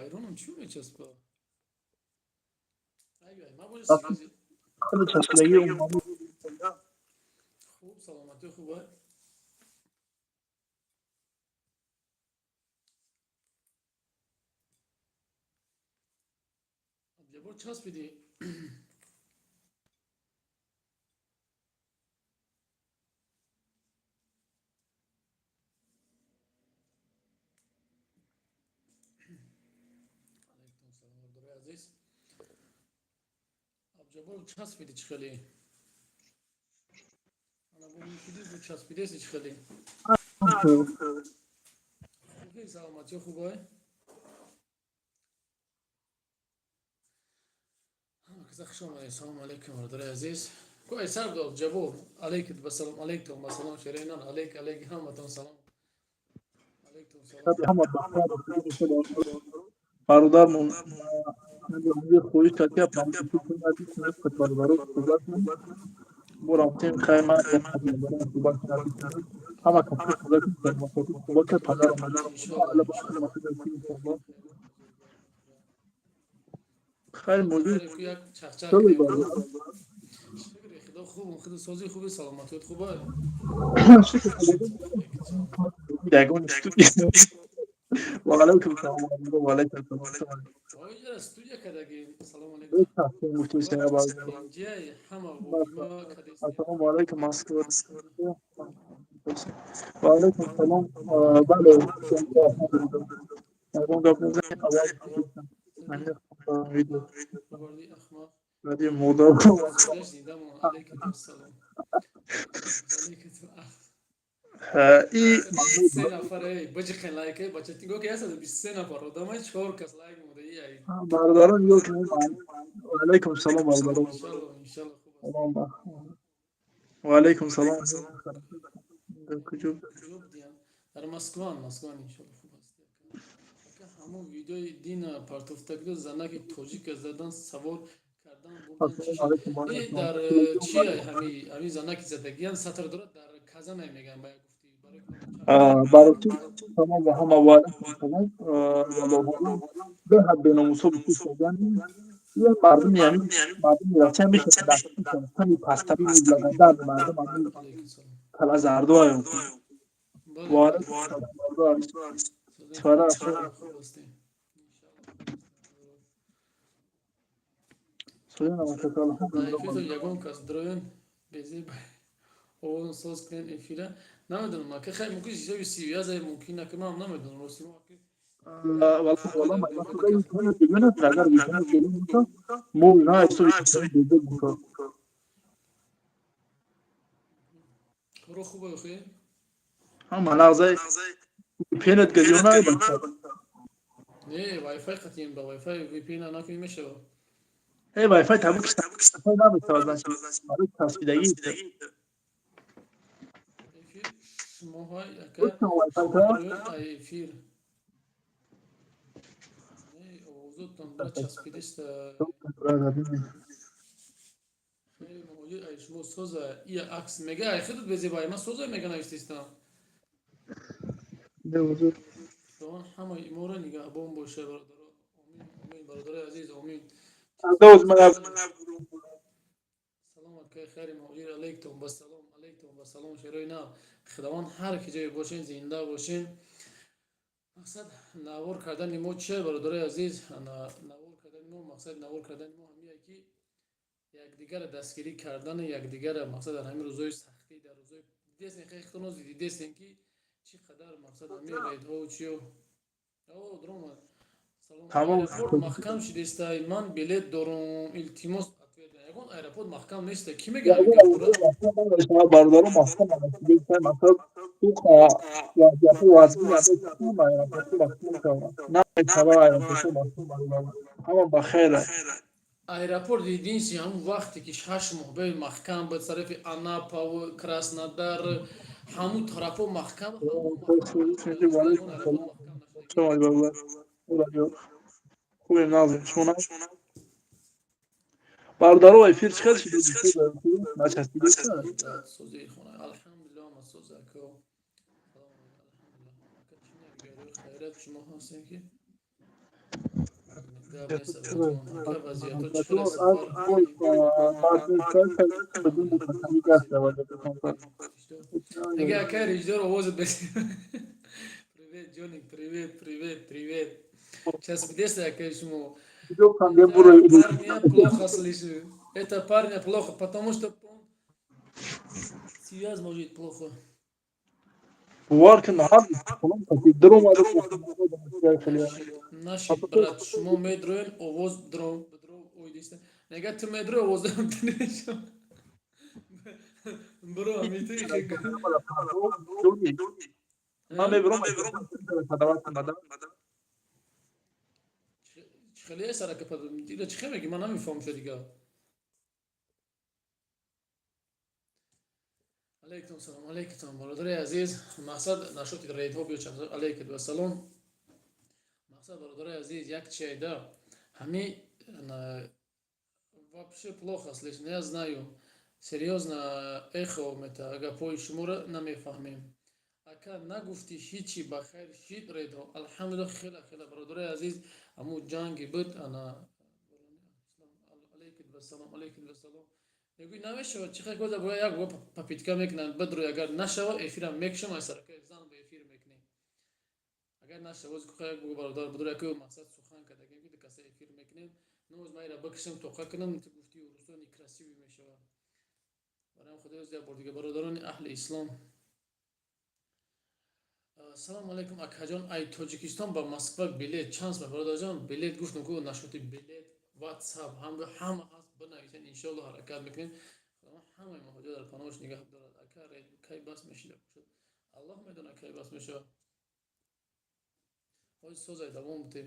Ҳайронам, чӣ мечаспа? Хеле часпидагӣ. Хуб, саломатӣ хуба? Ябор часпидӣ? Алайкум салом, бародарои азиз. Абҷабор, часпидӣ, чӣ хеле? Ана бо мефиди, бу часпидеси, чӣ хеле? Хуб, саломатӣ хуба? Ҳама каса хуш омадед. Салому алайкум, бародарои азиз. Ку ай сар дод Ҷабор. Алейкум ба салом, алейкум ба салом, шеринон, алейк, алейк, ҳаматон салом. Алейкум салом. Ҳама бародармон хоҳиш кард, ки бародаро суҳбат кунем. Мо рафтем, хай, ман суҳбат кардем. Ҳама каса суҳбат суҳбат кард, падарам. Хайр, муҷуд. Як чахчах. Худо хуб, худо сози хуби, саломатият хуба? Ягон студия. Ва алайкум салом, ва алайкум салом. Оҷа студия кадаги. Салому алайкум. Инҷай ҳама ма кадес. Ассалому алайкум, Москва. Ва алайкум салом. Бале, ягон гап назанед, аввал видео. Варди ахмақ. Ради модар. Зиндамон. Алайкум салом. Алайкум. И се нафар, эй, биҷиқен лайк, эй, бача, тиго ки 123 нафар одамай, чор кас лайк монда, ай. Бародарон, нигоҳ кунед. Ва алайкум салом, бародарон. Иншалло, иншалло, хуб аст. Ва алайкум салом. Дар куҷо? Куҷо будиян? Дар Москван, Москван, иншалло, хуб аст. Ака, ҳамон видеои дина партофтагиdo, занаки тоҷика задан, савор кардан, бурдан, чӣ Ассалому шуд? алайкум. Э, дар чи ҳами занаки задагиян сатр дорад, дар Казанай меган, ба як гуфти барои. Бароти салом ва ҳама, ва алайкум салом. Валлоҳу беҳад беномусо бисёр шудани. Ин мардуми, ҳамин мардуми Россия мешавад ҳами пастари лагадар мардум, ҳамин Алайкум салом. калазардоаю. Бале. Ва алайкум салом, бародар. Сфара. Хуб ҳастем. Соя намашака, Дар алҳамдулиллоҳ. эфиртон ягон кас дроен безеб овозон соз кунем эфира. Намедонам, ака, хай, мумкин ҳисоби сивяза, мумкин ака, ман намедонам, рости мо ака. Валлоҳ, агар бигӯяд, мо на ҳисоби безеб бошад. Коро хубе, охи? Ҳама нағзай, VPN-ат газиёна. Не, Wi-Fi қатием, ба Wi-Fi VPN накунӣ мешава. Э, Wi-Fi табук намешавад, значит, барои часпидагӣ. Эфир шумоҳай, ака. Wi-Fi. Дроен ай эфир. Не, овозотон ба часпидеста. Хеле муҳоҷир ай шумо соза, ия акс мега, ай худат безеб, ай ман соза мега навиштистам. Худованд ҳамаи иморо нигаҳбон боша, бародаро. Омин, омин, бародарои азиз, омин. Салом, акай, хайри муҳоҷир, алейкум ба салом, алейкум ба салом, шерои нав. Худованд ҳар ки ҷое бошен, зинда бошен. Мақсад навор кардани мо чия, бародарои азиз? Навор кардани мо, мақсади навор кардани мо ҳамие ки якдигарро дастгирӣ кардани якдигарро, мақсад дар ҳамин рӯзҳои сахтӣ, дар рӯзҳои дидесен, хехтоно дидесен, ки чӣ қадар, мақсад, ҳамин рейдҳо чиё. О, дрома. Салом. Тамом. Аэропорт маҳкам шидестай, ман билет дорум, илтимос, ответ. Ягон аэропорт маҳкам неста. Кӣ мега ҳамин гапҳоро? Бародаро, маҳкам масалан, вазъиятҳо вазъи аэропортҳо маҳкам шавад, намешавад аэропортҳо маҳкам. Ҳама ба хайр. Аэропорт единственный ҳамун вақте ки 6 моҳ бе маҳкам буд, тарафи Анапаву Краснодар, ҳамун тарафҳо маҳкам, ҳамун маҳкам нашуда. Хубем, нағзем, шумо на, бародаро, эфир чӣ хел шуд, начаспида? Сози хона, алҳамдулиллоҳ, ма соз, ака, алҳамдулиллоҳ, ака, чӣ набигари, хайрат, шумо ҳастем ки. Гап нест, братҷон. Ака, вазъиятҳо чӣ хел аст? Нега, акай Режиссёр, овозат бес. Привет, Ҷоник, привет, привет, привет. Часпидеста, акай, шумо. Парня плохо слышу. Это парня плохо, потому что он связь может плохо. Бовар кун, ҳар даромада. Нашид, брат, шумо медроен, овоз дро ойдиста. Нега, ту медрои, овоз бро. Амити. Ман мебиром. Чӣ хеле аст, арака? Чӣ хел меги, ман намефаҳмам ша дига. Алейкум салом, алейкум салом, бародари азиз. Мақсад нашоти рейдҳо биё. Алейкум вассалом. Мақсад, бародари азиз, як чайда ҳами вообще плохо слышно, я знаю, серьезно, эхо мета, гапҳои шуморо намефаҳмем. Ака, нагуфтӣ ҳичи, ба хайр шид рейдҳо? Алҳамдулилла, хела хела, бародари азиз, аму ҷанги буд ана. Алейкум вассалом, алейкум вассалом. Мегӯй, намешавад, чӣ хел коза бояд як попытка мекунанд бадрои, агар нашава, эфирам мекушам, ай саракаи зан ба эфир мекунем. Агар нашава, як бародар будро, яку мақсад сухан кардагем, ки каса эфир мекунем. Ноз майра бикушам, тоқа кунам. Ту гуфти, урусо некрасивый мешавад. Бароям худоёз, як бор дига, бародарони аҳли ислом. Ассалому алайкум, акаҷон, ай Тоҷикистон ба Москва билет чанд сум? Бародарҷон, билет гуфтам ку, нашоти билет ватсап ҳама ҳаст, бинависен, иншоалло ҳаракат мекунем. Ҳамаи муҳоҷир дар паноҳаш нигаҳ дорад. Ака, кай бас мешида бошад? Аллоҳ медонад, кай бас мешавад. Ҳози созай, давом бутем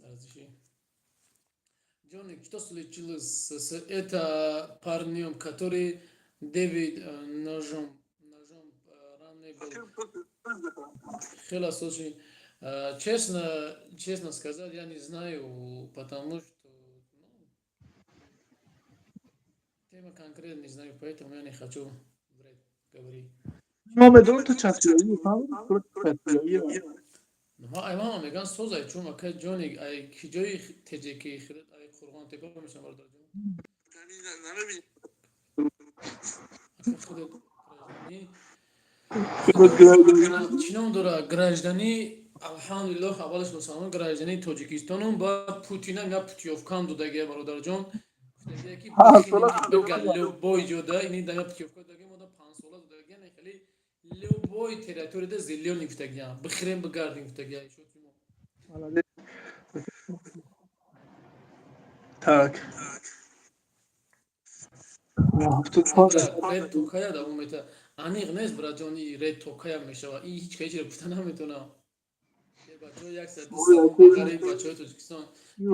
арзиши. Джоник, что случилось с это парнем, который Дэвид ножом раненый был? Хела, слушай, честно сказать, я не знаю, потому что, ну, тема конкретно не знаю, поэтому я не хочу врать, говорить. Ма медонам, ту часпиёӣ, фаҳмидӣ? Ма ай мама меган созай, чун ака ҷони, ай киҷои теҷеки, ай Қурғонтепа мешам, бародарҷон. Ака, худат граждани чӣ ном дора? Граждани, алҳамдулиллоҳ, аввалаш мусалмон, гражданини Тоҷикистонум, баъд Путинам я путёвкам додагия, бародарҷон. Гуфтагия ки любой ҷода ини дая путёвка додагия, мода 5 сола додагия, не хеле любой территорияда зелёный гуфтагия, бихирем, бигардем гуфтагия. Так. Ред токая давом мета. Аниқ нест, братҷон, и ред токая мешава. И ҳеҷ кай чиро гуфта наметонам. Бачаҳо, 102 салом ғариб, бачаҳои Тоҷикистон. 102.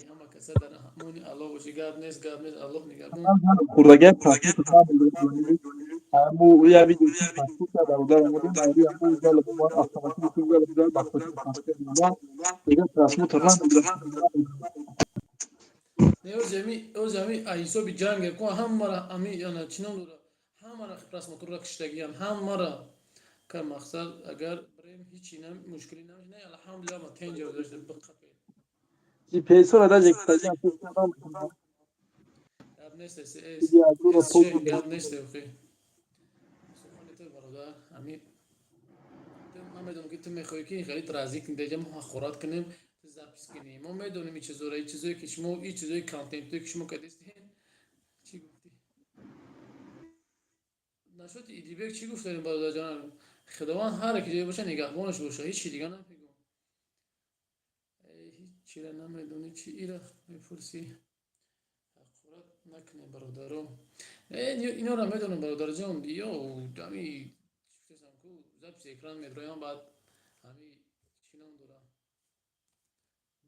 Ҳама каса дар амони Аллоҳ бошӣ. Гап нест, гап нест, Аллоҳ нигаҳбон. Хурдагия ҳаму я видео бародар омадем, айри ҳаму зала бо автоматик зала зала бахтати просмотр дига просмотр намегирад. Не, озами ай ҳисоби ҷанге ку, ҳамара ами ана чӣ ном дора, ҳамара просмотрра киштагиям, ҳамара ка мақсад, агар бирем, ҳичи мушкилӣ намеш. Не, алҳамдулилла, ма тенҷа дошта биқапе. GPS-ро даже Гап нест, гап нест, охи. Сухани ту, бародар, ами ман медонам, ки ту мехоҳӣ, ки хеле разӣ кунӣ, деҷа мо ҳақорат кунем, запись кунӣ. Мо медонем и чизоро, и чизое ки шумо, и чизои контентое ки шумо кардистед. Чӣ гуфтӣ нашоти Идибек? Чӣ гуфтарем, бародарҷонам? Худованд ҳар ки ҷое боша, нигаҳбонаш боша, ҳечи дига намегӯм. Ҳеччира намедонӣ, чи ира мепурсӣ? Ҳақорат накунем, бародаро. Инора медонам, бародарҷон, ё ами ку записи экран медроям, баъд ами чӣ ном дора,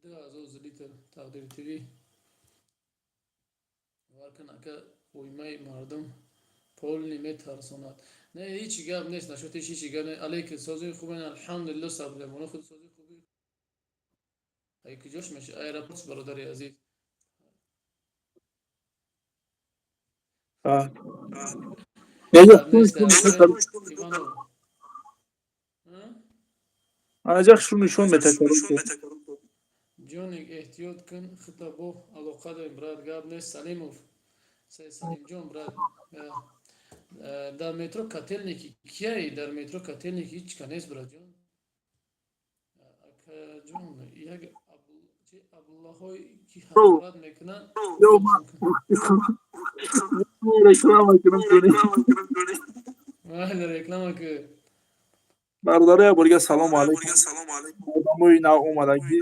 2000 литр Тақдир ТВ варкан. Ака, ӯймаи мардум полни метарсонад. Не, ҳичи гап нест нашуд, ҳичи гап не. Алейкум, сози хубен, алҳамдулилло, саблемона худ сози хуби. Ай куҷош меша аэропорт, бародари азиз? Так. Я Иванов. Анаҷа хушрӯ нишон метакард. Ҷоник, эҳтиёт кун, хита бо алоқа дорем, брат, гап нест. Салимов. Салимҷон, брат. Дар метро Котельники кияй? Дар метро Котельники ҳеч ка нест, братҷон. Акаҷон, як аблаҳое ки ҳақорат мекунанд. Реклама кунам. Майли, реклама ки. Бародаро, як борга салому алайкум. Одамои нав омадагӣ.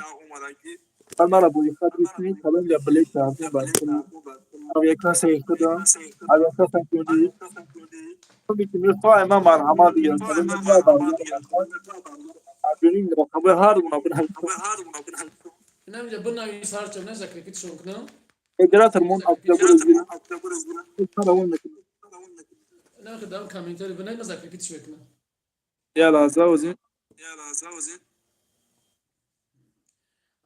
Мара бо диққат гӯш кунед, калонҷа билет кардем ба авиакассаи худам, авиакасса кунӣ. Ки мехоҳам, ман марҳамат бигирам. Рақамҳои ҳар гуна. Инамҷа бинавис, ҳарча не закрепить-шон кунам. Модератор мон. Инам дам комментари бинавис, ма закрепить-ш мекунам. Я лаҳза, озин.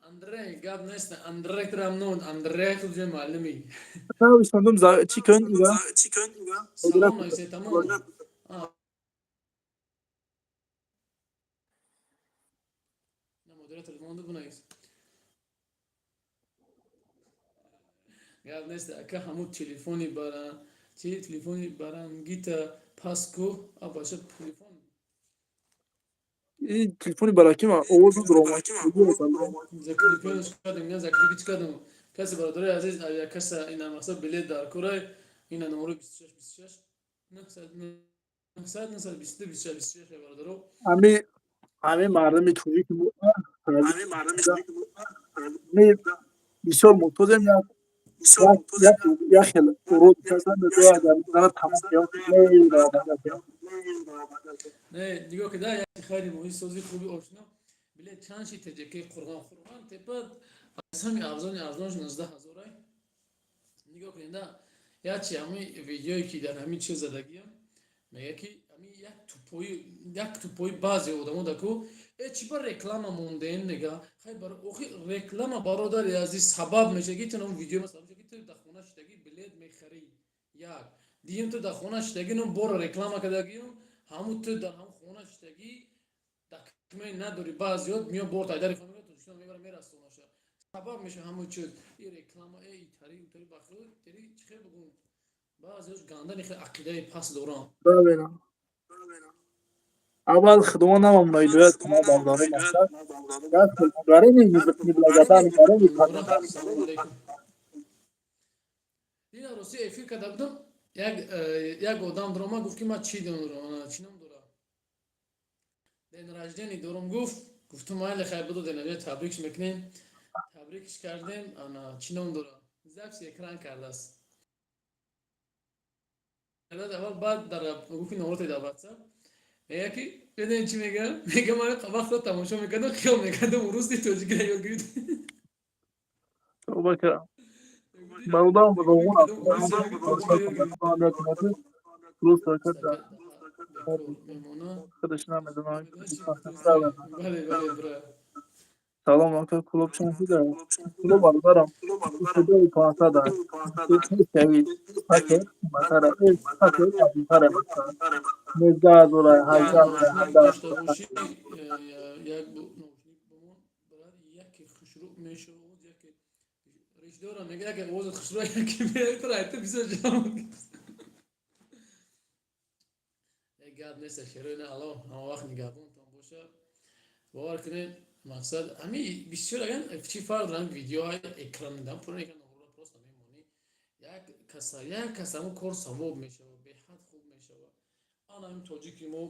Андрей, гап нест. Андрей трамнун, Андрей худ муаллими. Нависондум, чӣ кун ива? Салом нависе, тамом. Модератор монду, бинавис. Гап нест, ака, ҳамун телефони бара чи телефони барангита пас ку, абаша телефон. Ин телефони баракима овоз дуромад. Закрепить кардем, я закрепить кардем. Каси, бародари азиз, авиакасса ина мақсад билет дар курай, ина номери 26 26 900 922 26 26, бародаро. Ами мардуми тоҷики мо бисёр муҳтоҷем, як хел урод тамом. Не, нигоҳ кида, як хайри моҳи сози хуби ошно билет чанд ши теҷаки Қурғон, Қурғон тепа аз ҳами арзони арзонш 19 ҳазорай. Нигоҳ кунед, як чи ҳами видеое ки дар ҳамин чиз задагиам, мега ки ҳами як тупои, як тупои баъзе одамо даку э чи ба реклама мондем, нега хай бар охи реклама, бародари азиз, сабаб меша ки ту видео масалан ки ту дар хона шидаги билет мехарӣ, як диюм ту дар хона шидаги ну бора реклама кардагиам, ҳамун ту дар ҳамун хона шидаги документ надори, баъзеёт миё бор тайдари хона Тоҷикистон мебара, мерасонаша, сабаб меша ҳамун чиз и реклама э итари утари бахуд тери чӣ хел бугум, баъзеёш гандани хел ақидаи паст доранд. Аввал худованд намамуна ҳидоят кунад, бародаро, мақсад гарени неблагодарный гарени. Дина рости эфир карда будам, як одам даромад, гуфт ки ман чӣ дорам, чӣ ном дорам, день рождения дорам, гуфт. Гуфтум, майли, хайр, буду день рождения табрикш мекунем. Табрикш кардем. Ана чӣ ном дорам, запись экран кардааст аввал, баъд дар гуфт ки номроте дар ватсап. Мега ки бедонед чӣ мега? Мега, ман вақто тамошо мекардам, хиёл мекардам урусти тоҷикиро ёд гирифт. Тавба кардам, бародарам, роғун просто худаш намедонам. Бале, бале, бра. Салом, ака, клуб чанд шуда? Клуб, бародарам, 500. Пакет азизтара, 19 ҳазора, 18. Дошта бошӣ як наушник бомон, брат, яке хушрӯ мешавад, яке ришдора мега, яке овозат хушрӯ, яке меайтра бисёр ҷам. Гап нест, шерои на, Аллоҳ ҳама вақт нигаҳбонтон боша. Бовар кунед, мақсад ҳами бисёр аган чӣ фарқ дорам, видеоҳои экран дам пур экран просто мемонӣ, як каса, як каса ҳамун кор савоб мешавад, беҳад хуб мешавад. Ана ҳамин тоҷики мо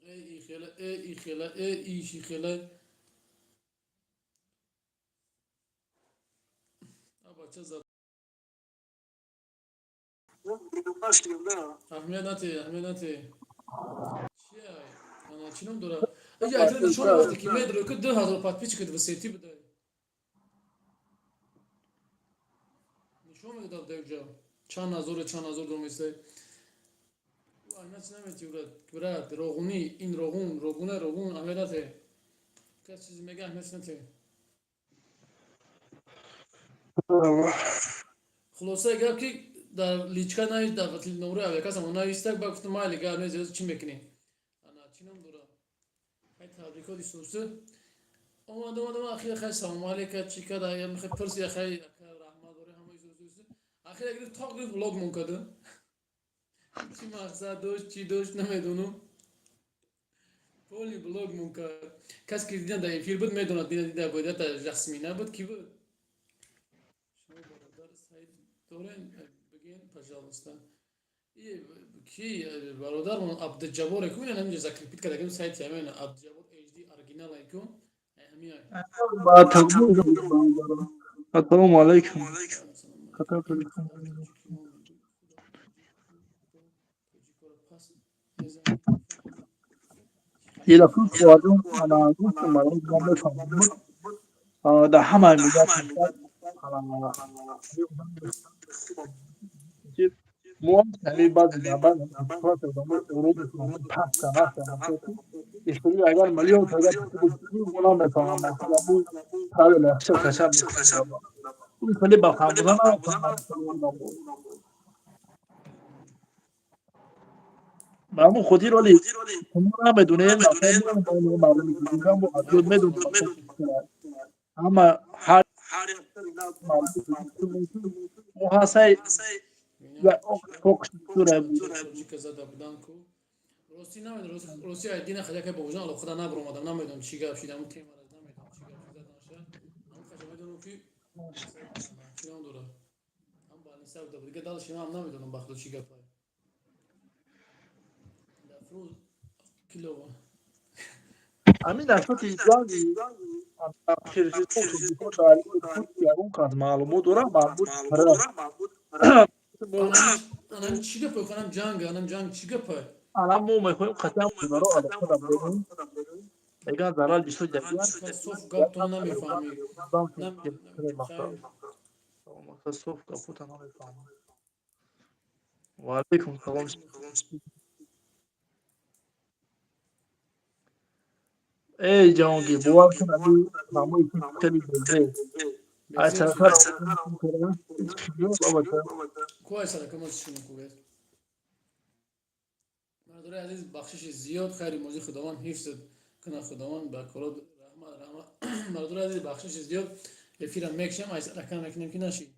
э и хела, э и хела, э иши хела бача зад. Аҳамият нате, аҳамият нате. Чия, ана чӣ ном дорад? Аҷа айтра нишон, вақте ки медро ки 2000 подписчик в сети буда, нишон медодад даҷа чанд ҳазору чанд ҳазор домисай. Аҳамият чи намети, брат, брат, роғунӣ ин роғун, рогуна, рогун, аҳамият нате. Кас чизе мега, аҳамият чи нате. Хулосаи гап ки Дар личка навис, дар номрои авиакассамо навистак. Ба гуфтам, майли, гап нест, чӣ мекунӣ? Ана, чӣ ном дора? Хай, табрикоти сусу омад, омад, омад. Ахир хай, салому алейка, чӣ када, мехай пурси, хай, раҳмат бораи ҳамаи сусу. Ахир гирифт, тоқ гирифт, блок мон када. Чӣ мақсад дошт, чӣ дошт, намедонам. Поли блок мон кард. Кас ки дидан дар эфир буд, медонад, дида, дида буд. Ята Жасмина буд, ки буд? Шумо, бародар, сайт дорем, бигӯен, пожалуйста. Ки бародармон Абдуҷаббор ку, ина ҳаминҷо закрепить карда сайти ҳамин Абдуҷаббор HD оригинал ку, ҳамин. Ба табрик. Ассалому алайкум. Хатар. Тоҷикоро пас мезанад. Елафуз хоҳарҷон, ана, гуфтам, ман мефаҳмам, дар ҳамаи миллат, ана, мо ҳамин баъзе дар баъзе пастан ҳастан, ишқи агар миллион агар мо намефаҳмам, правила каша хеле ба фаҳмодан. Ба ҳамон хотир оли шумо намедонем, мардуми медонем, ҳама ҳар мо ҳасай. Зада будан ку, ростӣ намедонам, ростӣ айдина хаҷа бобоҷон алоқада набаромадам, намедонам чӣ гап шид, ҳамун темара намедонам, чӣ гап шид, заданаша. Ҳамун хаҷа медонам, ки чӣ ном дора, ҳам балниса буда, дига дальше ман намедонам, ба худо, чӣ гапа. Дафрӯз килова. Ҳамин асоси ҷанги ягон кас маълумот дорам, марбут. Анам чӣ гапа, анам ҷанг, анам ҷанг чӣ гапа? Анам мо мехоҳем қатъиан баро алоқада берем, мегӯянд зарар бисёр. Соф гаптон намефаҳмӣ. Соф гапота намефаҳмам. Ва алайкум салом. Эй Ҷаҳонгир, бовар кун, ами ҳамои хеле безе ай сарафар. Ку ай сарака мо чӣ кугед? Бародари азиз, бахшиши зиёд, хайри мози Худованд ҳифз кунад, Худованд ба корот раҳмат, раҳмат. Бародари азиз, бахшиши зиёд, эфирам мекшам, ай сарака мекунем, ки нашид.